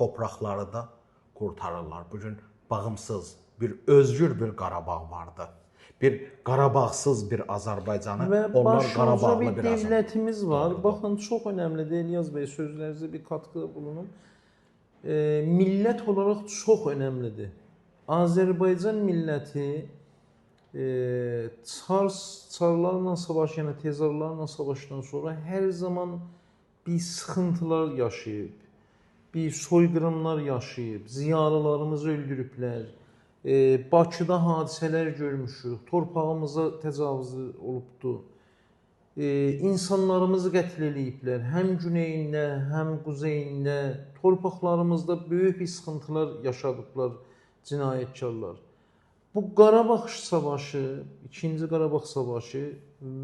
Torpaqları da qurtarırlar. Bu gün bağımsız, bir özgür bir Qarabağ vardı. Bir Qarabağsız bir Azərbaycanı, Və onlar başlıca Qarabağlı bir bir Azərbaycan. devletimiz var. Doğrudur. Baxın, çox önəmlidir. İlyas bəy, sözlərinizə bir katkıda bulunum. Millət olaraq çox önəmlidir. Azərbaycan milləti çarlarla savaş, yəni tezarlarla savaşdan sonra hər zaman bir sıxıntılar yaşayıb, bir soyqırımlar yaşayıb, ziyalılarımızı öldürüblər. Bakıda hadisələr görmüşük, torpağımıza təcavüz olubdu. İnsanlarımızı qətl eləyiblər. Həm güneyində, həm quzeyində, torpaqlarımızda böyük bir sıxıntılar yaşadıblar cinayətkarlar. Bu Qarabağ savaşı, 2-ci Qarabağ savaşı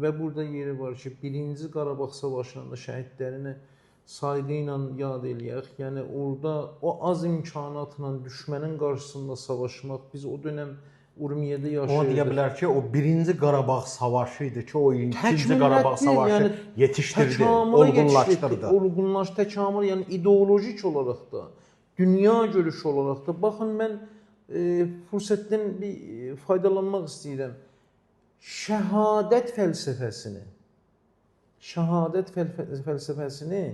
və burada yeri var ki, 1-ci Qarabağ savaşının da şəhidlərini sayğı ilə yad eləyək. Yəni orada o az imkanatla düşmənin qarşısında savaşmaq, biz o dönəm Urmiyədə Ona yaşayırdıq. deyə bilər ki, o birinci Qarabağ savaşı idi ki, o ikinci Tək Qarabağ millətli, savaşı yəni yetişdirdi, təkamülə olğunlaşdırdı. yetişdirdi. Olğunlaş, təkamül, yəni ideolojik olaraq da, dünya görüşü olaraq da. Baxın, mən fürsətdən bir faydalanmaq istəyirəm. Şəhadət fəlsəfəsini, şəhadət fəlsəfəsini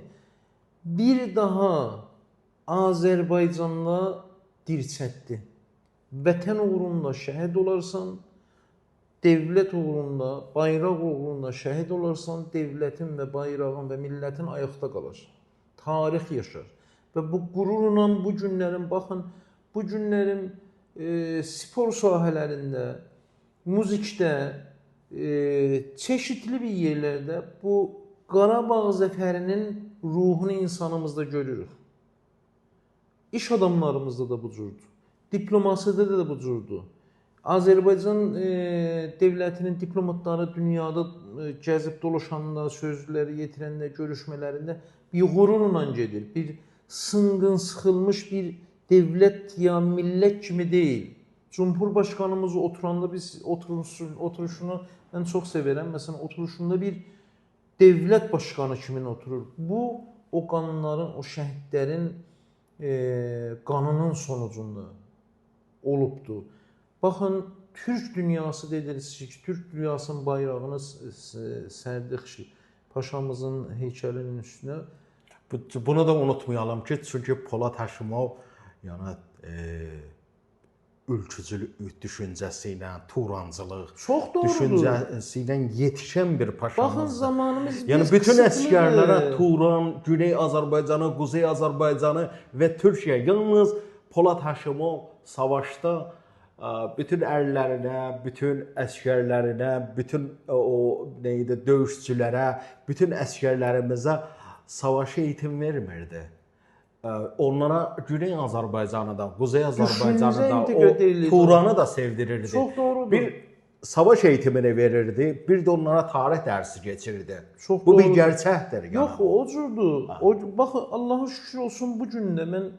bir daha Azərbaycanda dirçətdi. Vətən uğrunda şəhid olarsan, devlət uğrunda, bayraq uğrunda şəhid olarsan, devlətin və bayrağın və millətin ayaqda qalar. Tarix yaşar. Və bu qürurla bu günlərin, baxın, bu günlərin spor sahələrində, muzikdə, çeşitli bir yerlərdə bu Qarabağ zəfərinin ruhunu insanımızda görürük. İş adamlarımızda da bu cürdür. Diplomasidə də bu cürdür. Azərbaycan devlətinin diplomatları dünyada gəzib dolaşanda, sözləri yetirəndə, görüşmələrində bir qürurla gedir. Bir sınğın, sıxılmış bir devlət ya millət kimi deyil. Cumhurbaşqanımız oturanda biz oturuşunu mən çox sevirəm. Məsələn, oturuşunda bir devlət başqanı kimi oturur. Bu o qanların, o şəhidlərin qanının sonucunda olubdu. Baxın, Türk dünyası dediniz ki, Türk dünyasının bayrağını sərdik paşamızın heykəlinin üstünə. Bunu da unutmayalım ki, çünki Polad Həşimov yəni ülkücülük düşüncəsi ilə, turancılıq Çox doğrudur. düşüncəsi ilə yetişən bir paşamızdır. Baxın, zamanımız Yəni bütün qısıtlıdır. əsgərlərə Turan, Güney Azərbaycanı, Quzey Azərbaycanı və Türkiyə, yalnız Polad Həşimov savaşda bütün ərlərinə, bütün əsgərlərinə, bütün o nə idi, döyüşçülərə, bütün əsgərlərimizə savaşı eğitim vermirdi. Onlara Güney Azərbaycanı da, Quzey Azərbaycanı da, o Turanı da sevdirirdi. Çox doğrudur. Bir savaş eğitimini verirdi, bir də onlara tarix dərsi keçirirdi. Çox Bu bir doğrudur. gerçəkdir. Yəni. Yox, o cürdür. O baxın, Allaha şükür olsun bu gün də mən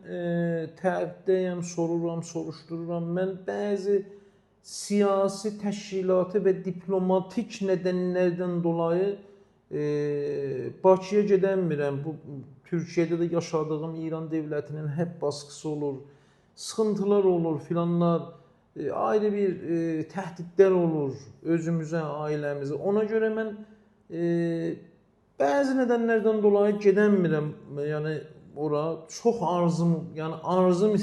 təqibdəyəm, soruram, soruşdururam. Mən bəzi siyasi təşkilatı və diplomatik nədənlərdən dolayı Bakıya gedəmirəm. Bu Türkiyədə də yaşadığım İran devlətinin hep baskısı olur, sıxıntılar olur filanlar, ayrı bir təhdidlər olur özümüzə, ailəmizə. Ona görə mən bəzi nədənlərdən dolayı gedəmirəm. Yəni ora çox arzum, yəni arzum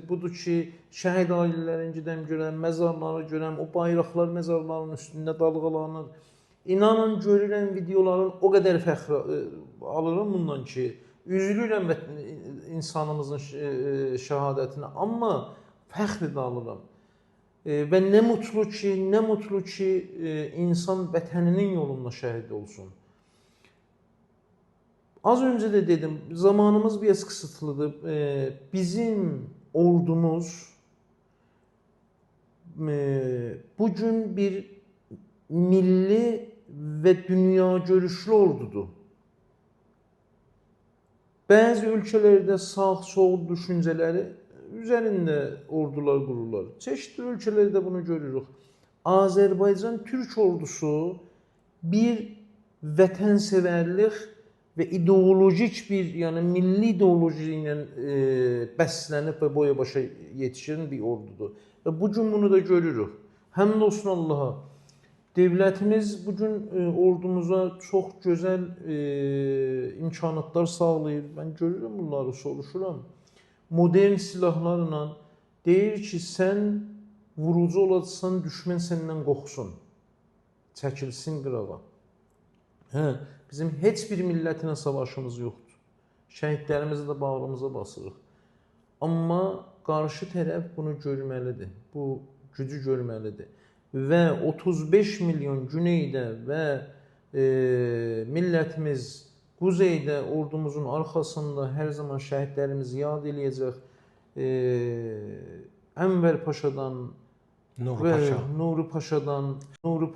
budur ki, şəhid ailələrini gedəm görəm, məzarları görəm, o bayraqlar məzarların üstündə dalğalanır. İnanın görürəm videoların, o qədər fəxr alıram bundan ki, üzülürəm insanımızın şəhadətinə, amma fəxr də alıram. Və nə mutlu ki, nə mutlu ki, insan vətəninin yolunda şəhid olsun. Az öncə də dedim, zamanımız biraz qısıtlıdır. Bizim ordumuz bu gün bir milli və dünya görüşlü ordudur. Bəzi ölkələrdə sağ-sol düşüncələri üzərində ordular qururlar. Çeşitli ölkələrdə bunu görürük. Azərbaycan Türk ordusu bir vətənsevərlik və ideolojik bir, yəni milli ideoloji ilə bəslənib və boya başa yetişən bir ordudur. Və bu gün bunu da görürük. Həmd olsun Allaha. Devlətimiz bu gün ordumuza çox gözəl imkanatlar sağlayır. Mən görürəm bunları, soruşuram. Modern silahlarla deyir ki, sən vurucu olacaqsan, düşmən səndən qorxsun. Çəkilsin qırağa. Hə, bizim heç bir millətlə savaşımız yoxdur. Şəhidlərimizi də bağrımıza basırıq. Amma qarşı tərəf bunu görməlidir. Bu gücü görməlidir. Və 35 milyon güneydə və millətimiz quzeydə ordumuzun arxasında hər zaman şəhidlərimizi yad eləyəcək. Ənvər Paşadan, Nuri Paşadan, Xəlil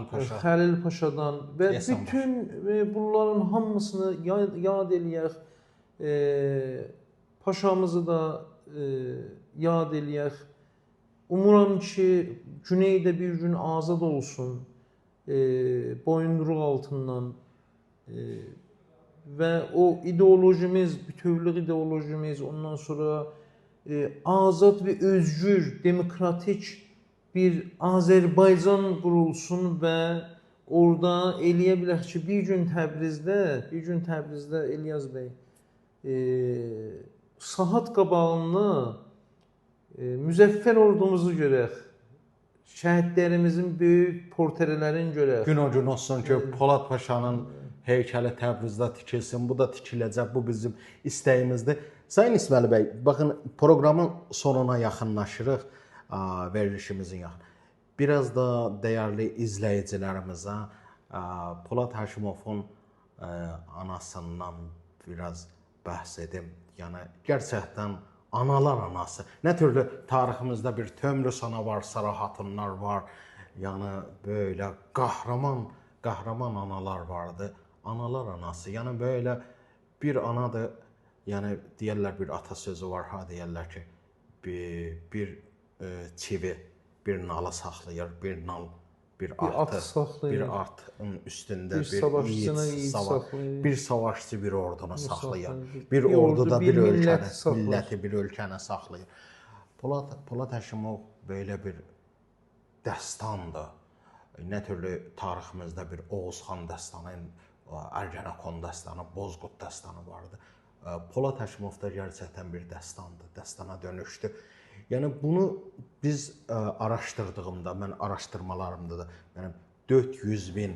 Paşa, Xəlil Paşadan və bütün bunların hamısını yad eləyək. Paşamızı da yad eləyək. Umuram ki, Güneydə bir gün azad olsun, boyunduruq altından və o ideolojimiz, bütövlük ideolojimiz, ondan sonra azad və özgür, demokratik bir Azərbaycan qurulsun və orada eləyə bilər ki, bir gün Təbrizdə İlyas bəy saat qabağında müzəffər ordumuzu görək, şəhidlərimizin böyük portrelerini görək. Gün o gün olsun ki, Polad Paşanın heykəli Təbrizdə tikilsin, bu da tikiləcək, bu bizim istəyimizdir. Sayın İsmail bəy, baxın, proqramın sonuna yaxınlaşırıq, verilişimizin yaxın. Biraz da dəyərli izləyicilərimizə Polad Həşimovun anasından biraz bəhs edim. Yəni, gerçəkdən analar anası. Nə türlü tariximizdə bir Tömrüs ana var, Sara Xatunlar var. Yəni, belə qəhrəman analar vardı. Analar anası. Yəni, belə bir anadır. Yəni, deyərlər bir atasözü var, ha, deyərlər ki, bir çivi bir nalı saxlayır, bir nal, bir atı, saxlayır, bir atın üstündə bir yiğit saxlayır, bir savaşçı bir ordunu saxlayır, bir ordu da bir ölkəni, milləti bir ölkəni saxlayır. Polad Həşimov belə bir dəstandır. Nə türlü tariximizdə bir Oğuzxan dəstanı, Ergenekon dəstanı, Bozqurt dəstanı vardı. Polad Həşimov da gerçəkdən bir dəstandır, dəstana dönüşdü. Yəni bunu biz araşdırdığımda, mən araşdırmalarımda da mənim 400 000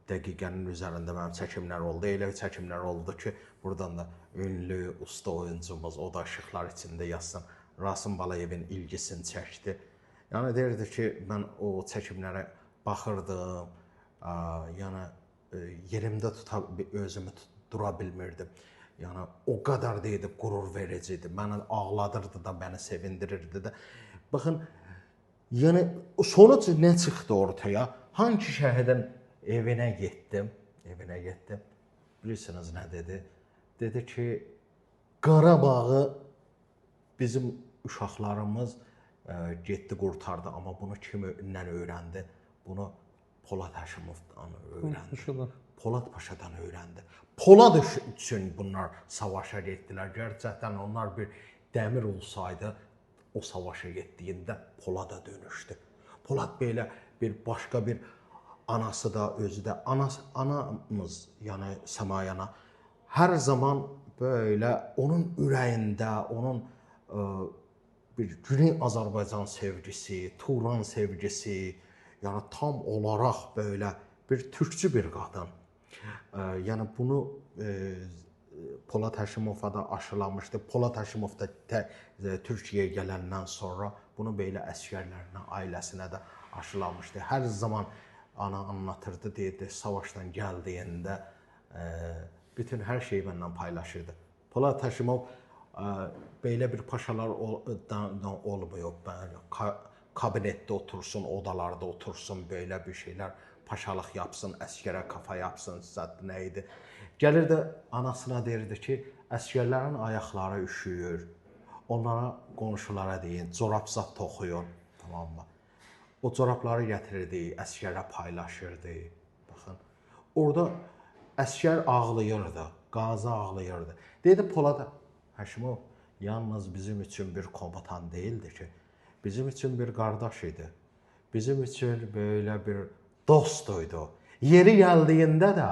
dəqiqənin üzərində mənim çəkimlər oldu. Elə çəkimlər oldu ki, buradan da ünlü usta oyuncumuz, o da işıqlar içində yazsın, Rasim Balayevin ilgisini çəkdi. Yəni deyirdi ki, mən o çəkimlərə baxırdım, yəni yerimdə özümü dura bilmirdim. Yəni o qədər deyildi, qürur vericiydi. Məni ağladırdı da, məni sevindirirdi də. Baxın, yəni sonuc nə çıxdı ortaya? Hansı şəhidin evinə getdim, Bilirsiniz nə dedi? Dedi ki, Qarabağı bizim uşaqlarımız getdi, qurtardı, amma bunu kimdən öyrəndi? Bunu Polad Həşimovdan öyrəndi. Polad Paşadan öyrəndi. Polad üçün bunlar savaşa getdilər. Gerçəkdən onlar bir dəmir olsaydı, o savaşa getdiyində Polada dönüşdü. Polad belə bir başqa bir anası da, özü də, anamız, yəni Səmayana hər zaman belə onun ürəyində, onun bir Güney Azərbaycan sevgisi, Turan sevgisi, yəni tam olaraq belə bir türkçü bir qadın. Yəni bunu Polad Həşimova da aşılamışdı. Polad Həşimov da Türkiyəyə gələndən sonra bunu belə əsgərlərinə, ailəsinə də aşılamışdı. Hər zaman ana anlatırdı, deyirdi, savaşdan gəldiyində bütün hər şeyi məndən paylaşırdı. Polad Həşimov belə bir paşalar olmayıb, kabinetdə otursun, odalarda otursun, belə bir şeylər, paşalıq yapsın, əskərə kafa yapsın, zət nə idi. Gəlirdi, anasına deyirdi ki, əskərlərin ayaqları üşüyür, onlara, qonşulara deyin, corab zat toxuyun, tamam mı? O corabları gətirirdi, əskərə paylaşırdı. Baxın, orada Əskər ağlayırdı, qazi ağlayırdı. Dedi Polad Həşimov yalnız bizim üçün bir komutan deyildi ki, bizim üçün bir qardaş idi. Bizim üçün belə bir dost idi. Yeri gəldiyində də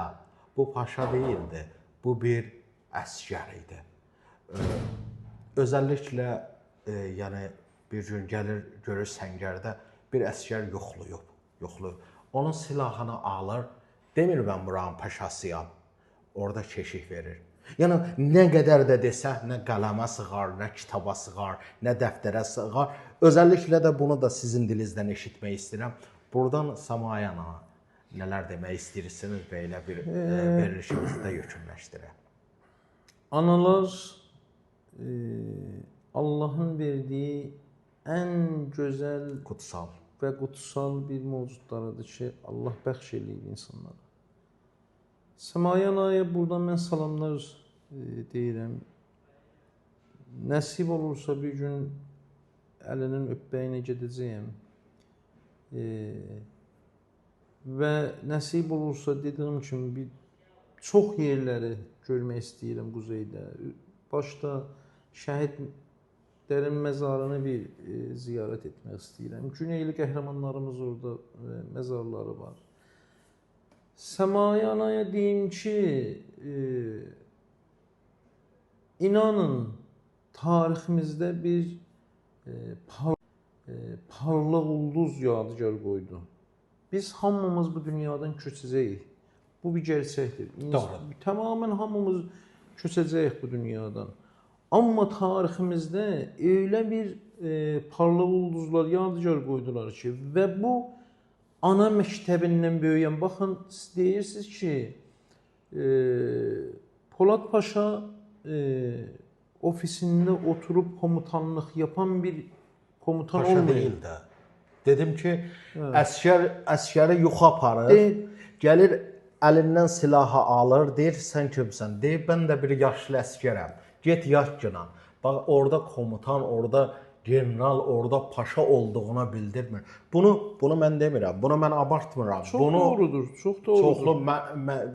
bu paşa deyildi, bu bir əskər idi. Özəlliklə yəni bir gün gəlir görür səngərdə bir əskər yoxlayıb. Onun silahını alır. Demir mən buranın paşasıyam. Orada keşik verir. Yəni nə qədər də desə, nə qələmə sığar, nə kitaba sığar, nə dəftərə sığar. Özəlliklə də bunu da sizin dilinizdən eşitmək istəyirəm. Buradan Səmaya ana nələr demək istəyirsiniz belə bir verilişimizi də yekunlaşdıraq. Analar Allahın verdiyi ən gözəl, kutsal və qutsal bir mövcudlarıdır ki, Allah bəxş eləyib insanlara. Səmaya anaya buradan mən salamlar deyirəm. Nəsib olursa bir gün əlinin öpbəyinə gedəcəyəm. Və nəsib olursa dediyim kimi bir çox yerləri görmək istəyirəm quzeydə. Başda şəhidlərin məzarını bir ziyarət etmək istəyirəm. Güneyli qəhrəmanlarımız orada məzarları var. Səmaya anaya deyim ki, inanın tariximizdə bir parlaq ulduz yadigar qoydu. Biz hamımız bu dünyadan köçəcəyik. Bu bir gerçəkdir. Doğru. Tamamilə hamımız köçəcəyik bu dünyadan. Amma tariximizdə elə bir parlaq ulduzlar yadigar qoydular ki, və bu ana məktəbindən böyüyən, baxın, siz deyirsiniz ki, Polad Paşa ofisində oturub komutanlıq yapan bir komutan Paşa olmayıb. Deyil də. Dedim ki, əskəri yuxa aparır, gəlir əlindən silahı alır, deyir sən kimsən? Deyir mən də bir yaşlı əskərəm. Get yat günah. Bax orada komutan, orada general, orada paşa olduğuna bildirmir. Bunu mən demirəm. Bunu mən abartmıram. Çox bunu doğrudur. Çox doğrudur. Çoxlu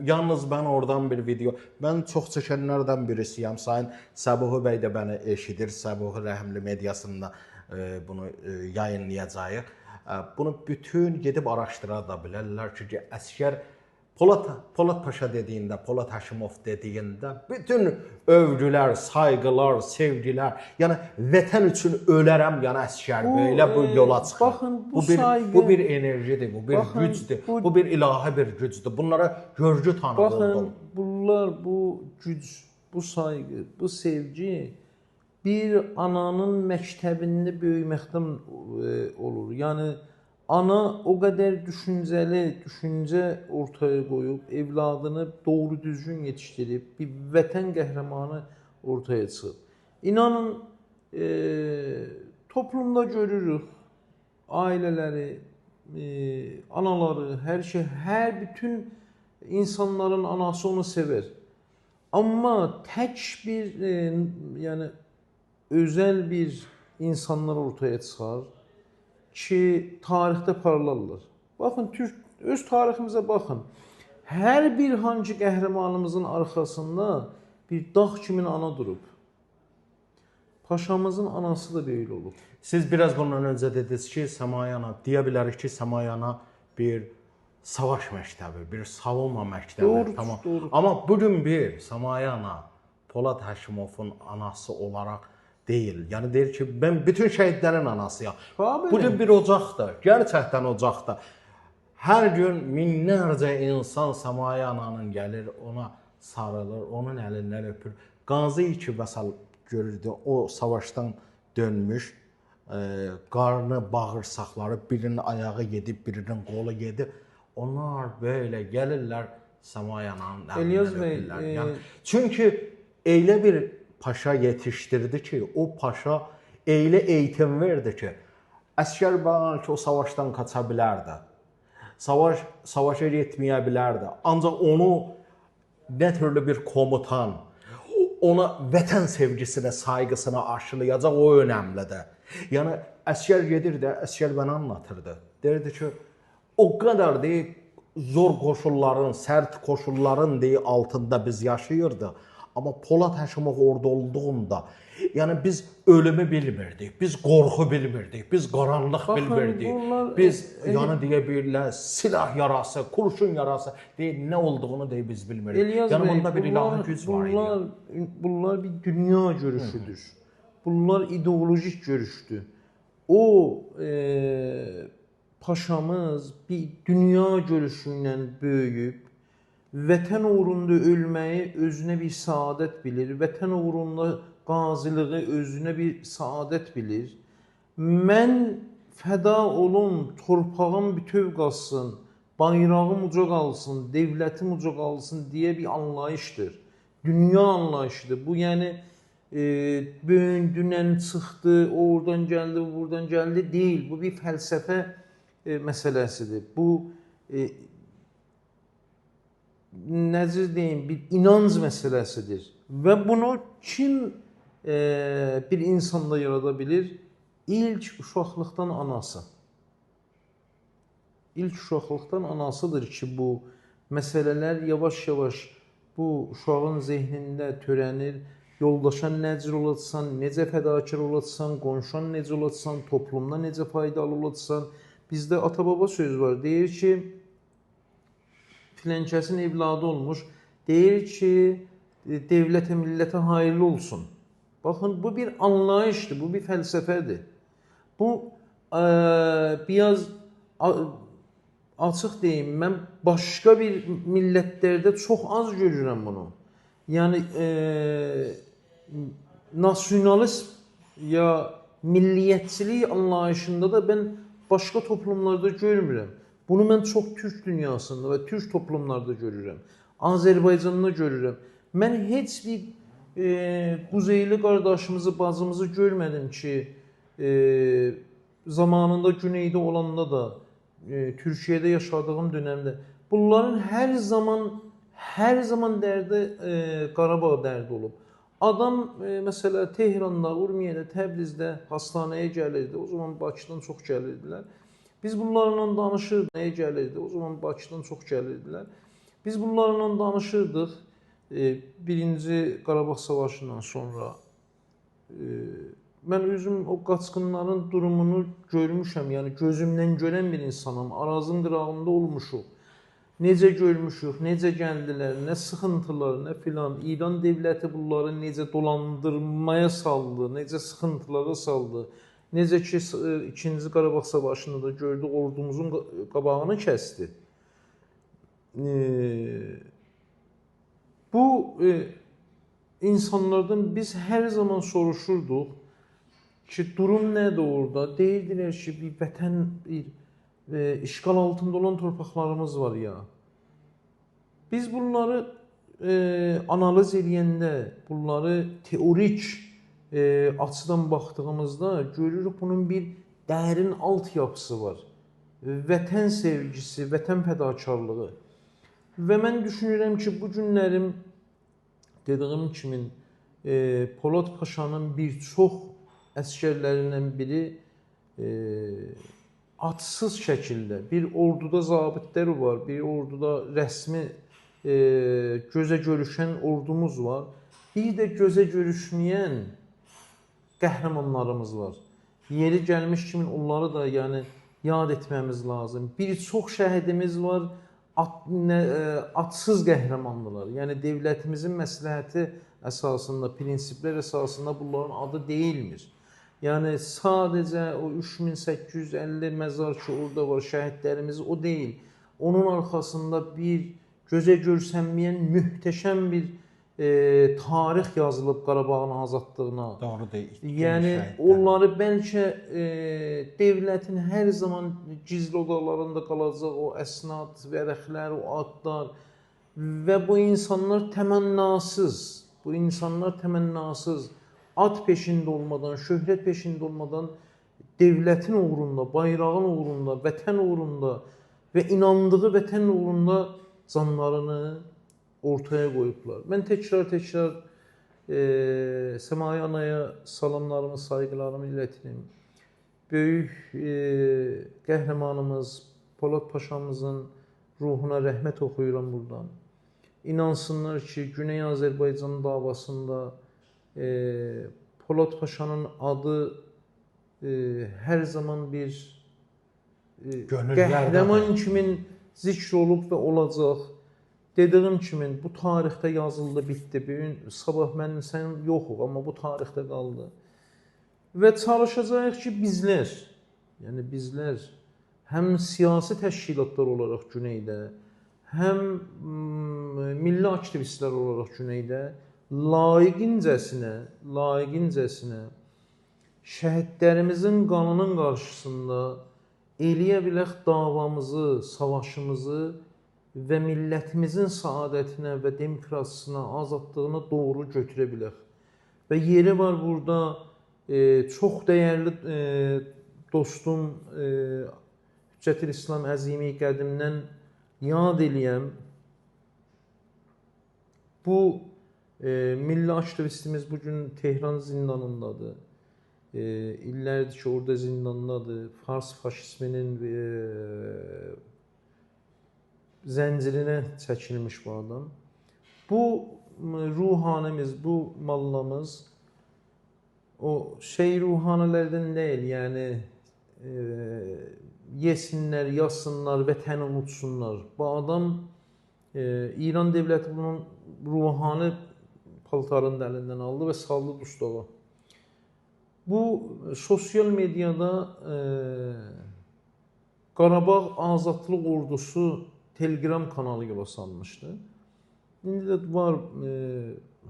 yalnız mən oradan bir video. Mən çox çəkənlərdən birisiyəm. Sayın Səbuhi bəy də məni eşidir. Səbuhi Rəhimli mediasında bunu yayınlayacağıq. Bunu bütün gedib araşdıra da bilərlər ki, əskər Polad Paşa dediyində, Polad Həşimov dediyində bütün övgülər, sayğılar, sevgilər, yəni vətən üçün ölərəm, yəni əskər belə bu yola çıxır. Baxın, bu sayğı, bu bir enerjidir, bu bir baxın, gücdür, bu bir ilahi bir gücdür. Bunlara görgü tanıq baxın, oldum. Bunlar, bu güc, bu sayğı, bu sevgi bir ananın məktəbində böyüməkdən olur. Yəni ana o qədər düşüncəli, düşüncə ortaya qoyub, evladını doğru düzgün yetişdirib, bir vətən qəhrəmanı ortaya çıxıb. İnanın, toplumda görürük ailələri, anaları, hər şey, hər bütün insanların anası onu sevər. Amma tək bir, yəni özəl bir insanlar ortaya çıxar ki, tarixdə parlarlar. Baxın, öz tariximizə baxın. Hər bir hansı qəhrəmanımızın arxasında bir dağ kimin ana durub. Paşamızın anası da belə olub. Siz biraz bundan öncə dediniz ki, Səmaya ana, deyə bilərik ki, Səmaya ana bir savaş məktəbi, bir savunma məktəbi. Doğru, tamam. Doğru. Amma bugün bir Səmaya ana Polad Həşimovun anası olaraq deyil. Yəni deyir ki, mən bütün şəhidlərin anasıyam. Bugün bir ocaqdır. Gerçəkdən ocaqdır. Hər gün minlərcə insan Səmaya ananın gəlir, ona sarılır, onun əlindən öpür. Qazi ki, məsəl görürdü, o savaşdan dönmüş, qarnı, bağırsaqları birinin ayağı gedib, birinin qolu gedib. Onlar belə gəlirlər Səmaya ananın əlindən öpürlər. Yəni, çünki elə bir paşa yetişdirdi ki, o paşa elə eğitim verdi ki, əskər bəlkə o savaşdan qaça bilərdi. Savaşa getməyə bilərdi. Ancaq onu nə türlü bir komutan, ona vətən sevgisinə, sayğısına aşılayacaq, o önəmlidir. Yəni əskər gedirdi, əskər mənə anlatırdı. Deyirdi ki, o qədər deyir, zor koşulların, sərt koşulların deyi altında biz yaşayırdıq. Amma Polad Həşimov orada olduğunda, yəni biz ölümü bilmirdik, biz qorxu bilmirdik, biz qaranlıq bilmirdik. Bunlar, biz yəni deyə bilirlər, silah yarası, kurşun yarası deyə nə olduğunu deyə biz bilmirdik. İlyas yəni bəy, bunda bir ilahi güc var idi. Bunlar bir dünya görüşüdür. Bunlar ideolojik görüşdür. O paşamız bir dünya görüşü ilə böyüyüb, vətən uğrunda ölməyi özünə bir saadət bilir, vətən uğrunda qazılığı özünə bir saadət bilir. Mən fəda olum, torpağım bütöv qalsın, bayrağım uca qalsın, devlətim uca qalsın deyə bir anlayışdır. Dünya anlayışıdır. Bu yəni böyün dünən çıxdı, o oradan gəldi, bu buradan gəldi deyil. Bu bir fəlsəfə məsələsidir. Bu necə deyim, bir inanc məsələsidir. Və bunu kim bir insanda yarada bilir? İlk uşaqlıqdan anası. İlk uşaqlıqdan anasıdır ki, bu məsələlər yavaş-yavaş bu uşağın zehnində törənir. Yoldaşa nə cür olacaqsan, necə fədakar olacaqsan, qonşuna necə olacaqsan, toplumda necə faydalı olacaqsan. Bizdə ata-baba söz var. Deyir ki, filankəsin evladı olmuş. Deyir ki, devlətə, millətə hayırlı olsun. Baxın, bu bir anlayışdır, bu bir fəlsəfədir. Bu, biraz açıq deyim, mən başqa bir millətlərdə çox az görürəm bunu. Yəni, nasionalist ya milliyyətçilik anlayışında da mən başqa toplumlarda görmürəm. Bunu mən çox türk dünyasında və türk toplumlarda görürəm. Azərbaycanda görürəm. Mən heç bir Quzeyli qardaşımızı, bacımızı görmədim ki, zamanında Güneydə olanda da, Türkiyədə yaşadığım dönəmdə bunların hər zaman dərdi Qarabağ dərdi olub. Adam məsələ Tehranda, Urmiyədə, Təbrizdə hastanəyə gəlirdi. O zaman Bakıdan çox gəlirdilər. Biz bunlarla danışırdıq. Nəyə gəlirdi? O zaman Bakıdan çox gəlirdilər. Biz bunlarla danışırdıq. Birinci Qarabağ Savaşından sonra mən özüm o qaçqınların durumunu görmüşəm. Yəni gözümdən görən bir insanam. Arazın qırağında olmuşuq. Necə görmüşük, necə gəldilər, nə sıxıntılar, nə filan. İran devləti bunları necə dolandırmaya saldı, necə sıxıntılara saldı. Necə ki, İkinci Qarabağ Savaşında da gördük, ordumuzun qabağını kəsdi. Bu insanlardan biz hər zaman soruşurduq ki, durum nədir orada? Deyirdilər ki, bir vətən, bir işğal altında olan torpaqlarımız var ya. Biz bunları analiz eləyəndə, bunları teorik açıdan baxdığımızda görürük bunun bir dərin altyapısı var. Vətən sevgisi, vətən fədakarlığı. Və mən düşünürəm ki, bu günlərim dediyim kimi Polad Paşanın bir çox əsgərlərindən biri adsız şəkildə bir orduda zabitlər var, bir orduda rəsmi gözə görüşən ordumuz var. Bir də gözə görüşməyən qəhrəmanlarımız var. Yeri gəlmiş kimi onları da yəni yad etməmiz lazım. Bir çox şəhidimiz var, adsız qəhrəmandılar. Yəni devlətimizin məsləhəti əsasında, prinsiplər əsasında bunların adı deyilmir. Yəni sadəcə o 3850 məzar ki orada var şəhidlərimiz o deyil. Onun arxasında bir gözə görsənməyən möhtəşəm bir tarix yazılıb Qarabağın azadlığına. Doğru deyil. Yəni onları bəlkə devlətin hər zaman gizli odalarında qalacaq o əsnad, vərəqlər, o adlar və bu insanlar təmənnasız, bu insanlar təmənnasız, ad peşində olmadan, şöhrət peşində olmadan devlətin uğrunda, bayrağın uğrunda, vətən uğrunda və inandığı vətən uğrunda canlarını ortaya qoyublar. Mən təkrar-təkrar Səmayə anaya salamlarımı, sayğılarımı iletirim. Böyük qəhrəmanımız Polad Paşamızın Ruhuna rəhmət oxuyuram buradan. İnansınlar ki, Güney Azərbaycan davasında Polad Paşanın adı hər zaman bir qəhrəman kimin zikr olub və olacaq. Dediyim kimi bu tarixdə yazıldı, bitdi. Bu gün sabah mən sən yoxuq, amma bu tarixdə qaldı. Və çalışacağıq ki, bizlər, yəni bizlər həm siyasi təşkilatlar olaraq Güneydə, həm milli aktivistlər olaraq Güneydə layiqincəsinə şəhidlərimizin qanının qarşısında eləyə bilək davamızı, savaşımızı və millətimizin saadətinə və demokrasisına, azadlığına doğru götürə bilək. Və yeri var burada çox dəyərli dostum Hüccətülislam Əzimi qədimdən yad eləyəm. Bu milli aktivistimiz bugün Tehran zindanındadır. İllərdir ki, orada zindandadır. Fars faşizminin zəncirinə çəkilmiş bu adam. Bu ruhanimiz, bu mallamız o şey ruhanilərdən deyil, yəni yesinlər, yazsınlar, vətəni unutsunlar. Bu adam İran dövləti bunun ruhani paltarını da əlindən aldı və saldı dustağa. Bu sosial mediada Qarabağ Azadlıq Ordusu Telegram kanalı yola salmışdı. İndi də var,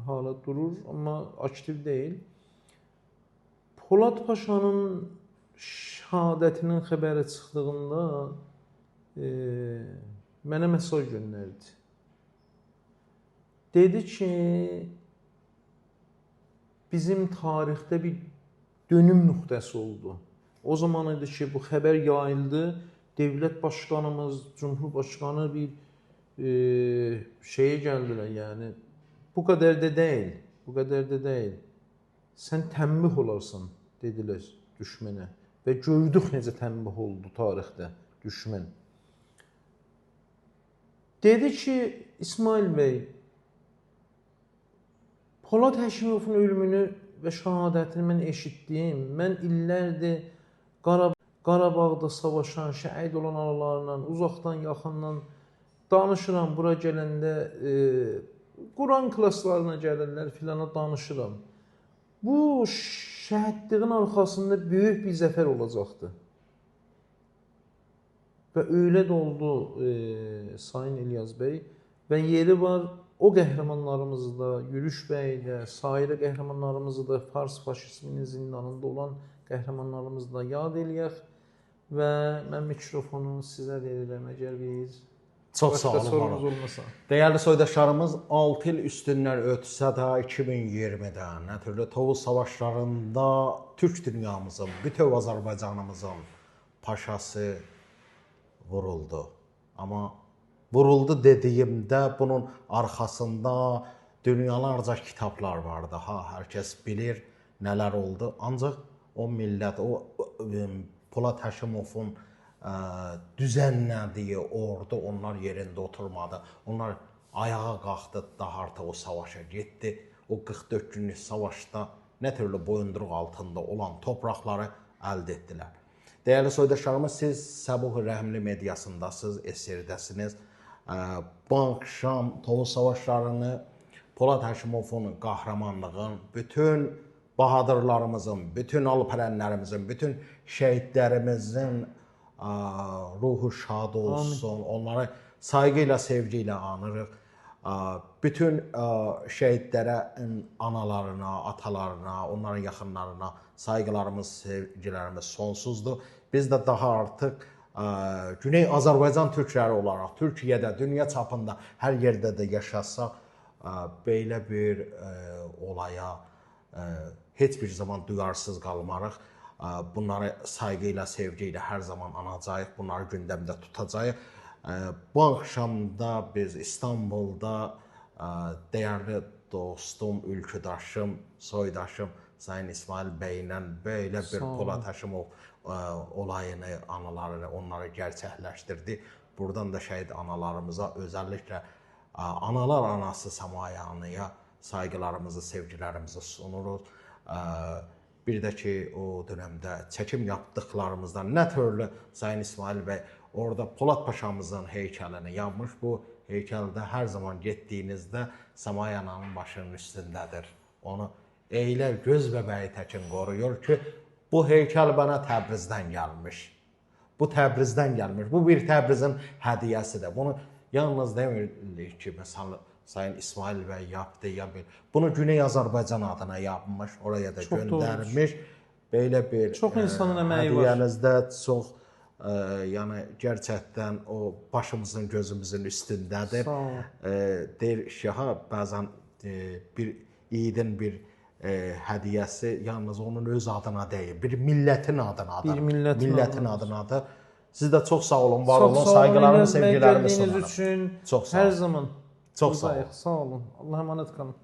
hala durur, amma aktiv deyil. Polad Paşanın şəhadətinin xəbəri çıxdığında mənə mesaj göndərdi. Dedi ki, bizim tarixdə bir dönüm nöqtəsi oldu. O zaman idi ki, bu xəbər yayıldı. Dövlət başqanımız, Cumhurbaşqanı bir şeyə gəldilər, yəni bu qədər də deyil, bu qədər də deyil. Sən tənbih olarsan, dedilər düşmənə. Və gördük necə tənbih oldu tarixdə düşmən. Dedi ki, İsmail bəy, Polad Həşimovun ölümünü və şəhadətini mən eşitdim. Mən illərdir Qarabağda savaşan, şəhid olan analarla, uzaqdan, yaxından danışıram. Bura gələndə Quran klaslarına gəlirlər filana danışıram. Bu şəhidliğin arxasında böyük bir zəfər olacaqdı. Və öyle də oldu Sayın İlyas bəy. Və yeri var o qəhrəmanlarımızı da, Yürüş bəyi də, sairə qəhrəmanlarımızı da, Fars faşizminin zindanında olan qəhrəmanlarımızı da yad eləyək. Və mən mikrofonu sizə verirəm, əgər bir çox sağ olun. Dəyərli soydaşlarımız, 6 il üstündən ötsə də 2020-də nə türlü Tovuz savaşlarında Türk dünyamızın, bütöv Azərbaycanımızın paşası vuruldu. Amma vuruldu dediyimdə bunun arxasında dünyalarca kitablar vardı. Ha, hər kəs bilir nələr oldu. Ancaq o millət, o Polad Həşimovun düzənlədiyi ordu, onlar yerində oturmadı. Onlar ayağa qalxdı, daha artıq o savaşa getdi. O 44 günlük savaşda nə türlü boyunduruq altında olan torpaqları əldə etdilər. Dəyərli soydaşlarımız, siz Səbuhi Rəhimli mediasındasınız, SR-dəsiniz. Bu axşam Tovuz savaşlarını, Polad Həşimovun qəhrəmanlığın, bütün bahadırlarımızın, bütün alpərənlərimizin, bütün şəhidlərimizin ruhu şad olsun. Amin. Onları sayğı ilə, sevgi ilə anırıq. Bütün şəhidlərə, analarına, atalarına, onların yaxınlarına sayğılarımız, sevgilərimiz sonsuzdur. Biz də daha artıq Güney Azərbaycan türkləri olaraq Türkiyədə, dünya çapında hər yerdə də yaşasaq, belə bir olaya heç bir zaman duyarsız qalmarıq. Bunları sayğı ilə, sevgi ilə hər zaman anacağıq, bunları gündəmdə tutacağıq. Bu axşam da biz İstanbulda dəyərli dostum, ülküdaşım, soydaşım Sayın İsmail bəylə belə bir Polad Həşimov olayını, anılarını, onları gerçəkləşdirdi. Buradan da şəhid analarımıza, özəlliklə analar anası Səmaya anaya sayğılarımızı, sevgilərimizi sunuruq. Bir də ki, o dövrdə çəkim yapdıqlarımızdan nə türlü Sayın İsmail bəy orada Polad Paşamızın heykəlini yapmış. Bu heykəldə hər zaman getdiyinizdə Səmaya ananın başının üstündədir. Onu elə göz bəbəyi təkin qoruyur ki, bu heykəl mənə Təbrizdən gəlmiş. Bu Təbrizdən gəlmiş. Bu bir Təbrizin hədiyyəsidir. Bunu yalnız demirik ki, məsələn Sayın İsmail bəy yapdı ya bir. Bunu Güney Azərbaycan adına yapmış, oraya da Çox göndərmiş. Belə bir Çox insanın əməyi var. Hədiyyənizdə çox yəni gerçəkdən o başımızın gözümüzün üstündədir. Sağ olun. Deyir ki, ha bəzən bir iyidin bir hədiyyəsi yalnız onun öz adına deyil, bir millətin adınadır. Bir millətin adınadır. Siz də çox sağ olun, var Çox olun. sağ olun, Sayğılarımı, İlyas bəy, sevgilərimi gəldiyiniz sunaram. üçün. Çox sağ Hər olun. zaman. Çox sağ olun. Buradayıq. Sağ olun. Allah əmanət qalın.